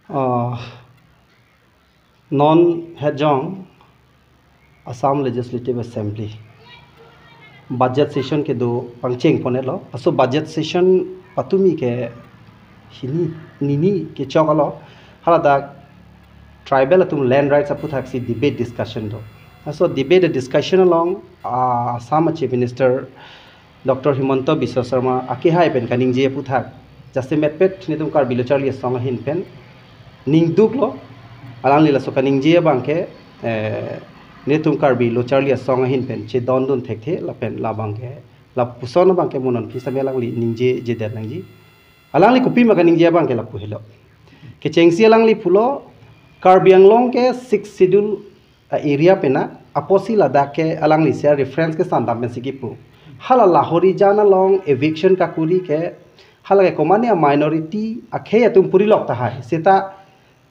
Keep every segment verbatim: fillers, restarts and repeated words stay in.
Uh, non hejong Assam Legislative Assembly budget session kedo pangcheng ponetlo. Aso budget session patumi ke hini nini kechok alo, haladak tribal atum land rights aputhaksi debate discussion do. Aso debate discussion along, uh, Assam Chief Minister Doctor Himanta Biswa Sarma akehai pen kaningje aputhak, jasemetpet netum Karbi Lo Charli Asong ahin pen ningduklo. Alangli laso kaningje abangke, eh, netum Karbi Lo Charli Asong ahin pen chedondun thekthe lapen labangke, lapuson abangke mo non phi same alangli ningjejedet nangji. Alangli kopima kaningje abangke lapu helo. Kechengsi alangli pulo, Karbi Anglong ke Sixth Schedule a-area pena, apotsi ladak ke alangli isi a-reference ke sandam pensi kipu. Hala Lahorijan along eviction kakuri ke, hala ke komane a-minority akhei atum purilok tahai. Seta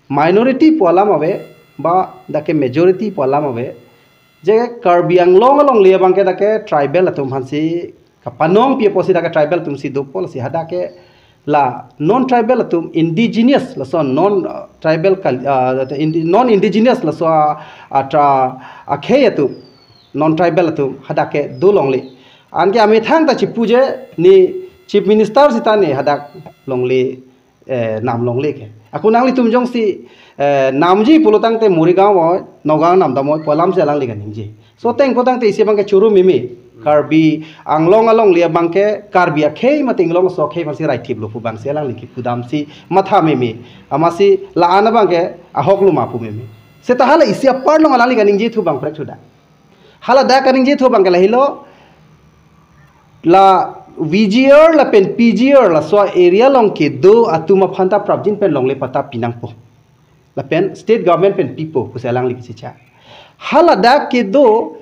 minority pu alam ave, ba dak ke majority pu alam ave. Je Karbi Anglong alongle abangke dak ke tribal atum aphansi kapanongpi apotsi dak ke tribal atumsi dopo, lasi hadak ke la non tribal atum, indigenous laso non, uh, tribal kal-, uh, indi-, non indigenous laso, uh, atra akhei atum, non tribal atum hadak ke dolongle. Anke amethang ta chipuje, ne Chief Minister sita ne hadak longle, eh, nam longle ke. Ako nanglitum jongsi, eh, namji pulo tangte Morigaon oi, Nagaon namdam oi pu alamsi alangli kaningje. So teng ko tangte isi abangke choro meme. Karbi Anglong alongle abangke Karbi akhei mate Anglong aso akhei aphansi raithiplo pu abangsi alangli kipudamsi matha meme. Amatsi la-an abangke ahok lo ma pu meme. Seta hala isi apar along alangli kaningjethu abang prek thuda. Hala dak kaningjethu abangke lahelo, la V G R lapen P G R laso area along kedo atum aphan ta prapjin pen longle patta pinangpo. Lapen state government pen pipo pusi alangli bichicha. Hala dak kedo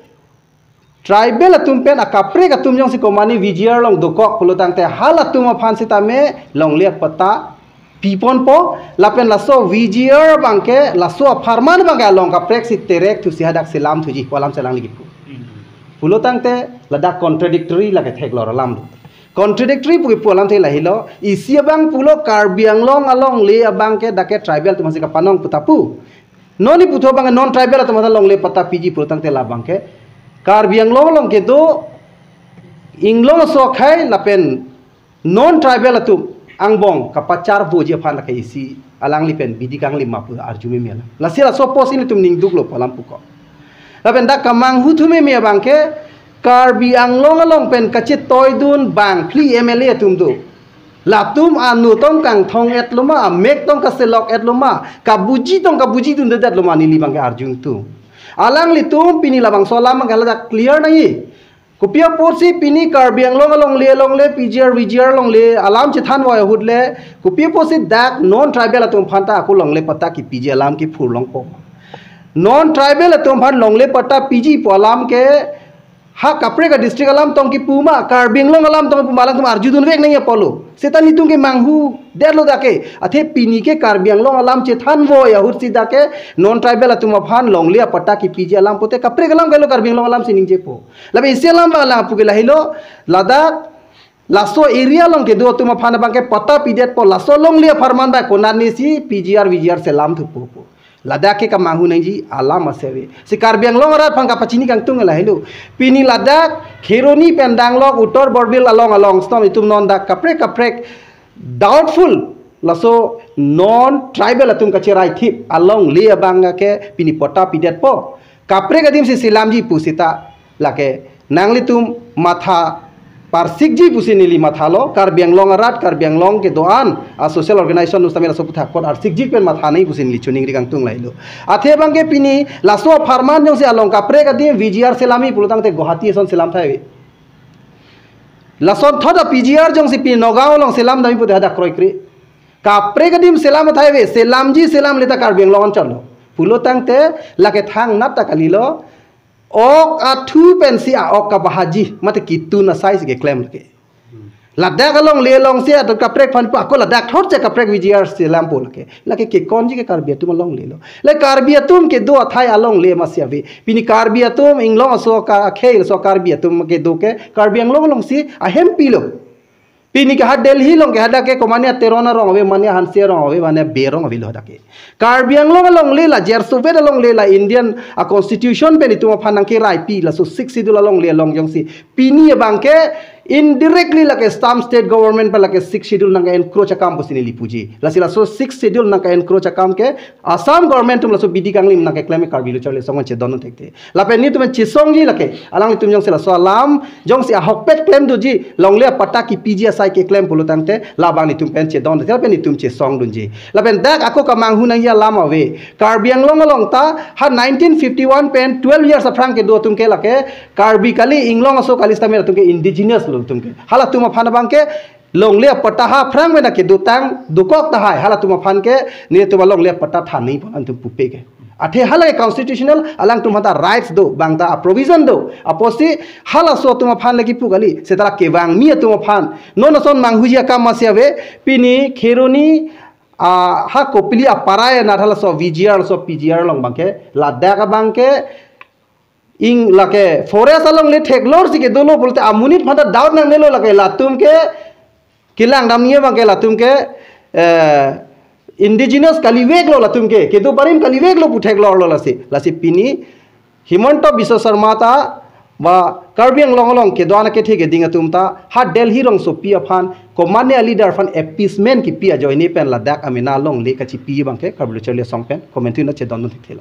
tribal atum pen akaprek atum jongsi komane V G R along dokok pulo tangte halatum aphan sitame longle patta piponpo, lapen laso V G R abangke, laso apharman abangke along kaprek si terek thusi hadak selam thuji pu alamsi alangli kipu. Pulo tangte ladak contradictory lake theklor alam do. Contradictory pu kipu alamthe lahelo, isi abang pulo Karbi Anglong alongle abangke dak ke tribal atum aphansi kapanong pu ta pu. Non ne puthu abangke non tribal atum aphan longle patta piji pulo tangte labangke Karbi Anglong along kedo Anglong aso akhei lapen non tribal atum angbong kapacharboji aphan lake isi alangli pen bidi kangli ma pu arju meme alam. Lasi laso apotsi netum ningduklo pu alam puko. Lapen dak kamanghu thu meme abangke Karbi Anglong along pen kachetoidun bang phli M L A atum do. Latum anu tong kangthong-etlo ma, amek tong kaselok-etlo ma, kabuji tong kabujidundedetlo ma neli abangke arjungtung. Alanglitum pini labangso alam abangke ladak clear nangji. Kopi apotsi pini Karbi Anglong alongle alongle P G R V G R alongle alam chethanvoi ahut le, kopi apotsi dak non tribal atum aphan ta ako longle patta kipiji alam kiphurlongpo? Non tribal atum aphan longle patta piji pu alam ke ha kaprek a-district alam tong kipu ma, Karbi Anglong alam tong kipu ma, alangtum arjudunvek nangji apotlo. Seta netum ke manghudetlo dak ke. Athe pini ke Karbi Anglong alam chethanvoi ahutsi dak ke non tribal atum aphan longle apatta kipiji alam pute kaprek alam kailo, Karbi Anglong alamsi ningjepo. Lapen isi alam abang lang pu ke lahelo, ladak laso area along kedo atum aphan abangke patta pidetpo, laso longle apharman abang konatnesi P G R V G R selam thupo pu. Ladak ke kamanghu nangji alam ase ave. Si Karbi Anglong arat aphan kapachini kangtung lahelo. Pini ladak Kheroni pen danglok Uttar Borbil along along stom itum non dak kaprek kaprek doubtful laso non tribal atum kacheraithip alongle abangke pini patta pidetpo. Kaprek adimsi selamji pu seta lake nanglitum matha parsikji pusi neli mathalo, Karbi Anglong arat, Karbi Anglong kedo-an a-social organization nustamil aso puthak apot arsikji pen matha nangji pusi neli choningri kangtung lahelo. Athe abangke pini laso apharman jongsi along kaprek adim V G R selami pulo tangte Guwahati ason selam thai ave. Lasonthot a-P G R jongsi pini Nagaon along selamdamji pute hadak kroikre. Kaprek adim selam thai ave, selamji selamle ta Karbi Anglong anchotlo. Pulo tangte lake thangnat ta kalilo. Ok athu pensi a-ok kabahaji, mate kitun asai si keklem lake. Ladak alongle alongsi atum kaprek aphan pu ako ladak thotsi kaprek V G R selampo lake. Lake kekonji ke Karbi atum alonglelo. Le Karbi atum kedo athai alongle masi ave. Pini Karbi atum Anglong aso ka-, akhei aso Karbi atum kedo ke Karbi Anglong alongsi ahempilo. Pini ke ha Delhi along ke hadak ke komane Teron arong ave, mane Hanse arong ave, mane Bey arong avelo hadak ke. Karbi Anglong alongle la, Jersovet alongle la, Indian a constitution pen itum aphan nangkeraipi laso Sixth Schedule alongle along jongsi pini abang ke indirectly lake some state government pen lake Sixth Schedule nang encroach akam pusi neli puji. Lasi laso Sixth Schedule nang encroach akam ke Assam government atum laso bidi kanglim nangkeklem Karbi Lo Charli Asong chedon thekthe. Lapen netum chesongji lake, alanglitum jongsi laso alam jongsi ahokpet klem doji, longle apatta kipiji asai keklem pulo tangte, labang netum pen chedon thekthe, lapen netum chesongdunji. Lapen dak ako kemanghu nangji alam ave. Karbi Anglong along ta ha nineteen fifty-one pen twelve years aphrang kedo atum ke lake Karbi kali, Inglong aso kali sitame latum ke indigenous lo atum ke. Halatum aphan abang ke longle apatta ha aphrang pen kedotang dokok tahai, halatum aphan ke netum alongle apatta thanji pon atum pupe ke. Athe hala ke constitutional alangtum aphanta rights do, bang ta a provision do. Apotsi halaso atum aphan lagi pu kali, seta la kevangmi atum aphan. Non ason manghuji akam masi ave, pini Kheroni, ah, ha Kopili aparai anattha laso V G R laso P G R along abang ke, ladak abang ke, ing lake forest alongle theklor si kedolo pulote amonit aphanta doubt nangnelo lake latum ke kelang damji abang ke latum ke, eh, indigenous kaliveklo latum ke, kedo barim kaliveklo pu theklorlo lasi. Lasi pini Himanta Biswa Sarma ta ba Karbi Anglong along kedo-an kethe keding atum ta ha Delhi rongsopi aphan komane aleader aphan appeasement kipi ajoine pen ladak amena alongle kachipi abang ke Karbi Lo Charli Asong pen komantu na chedon thekthelo.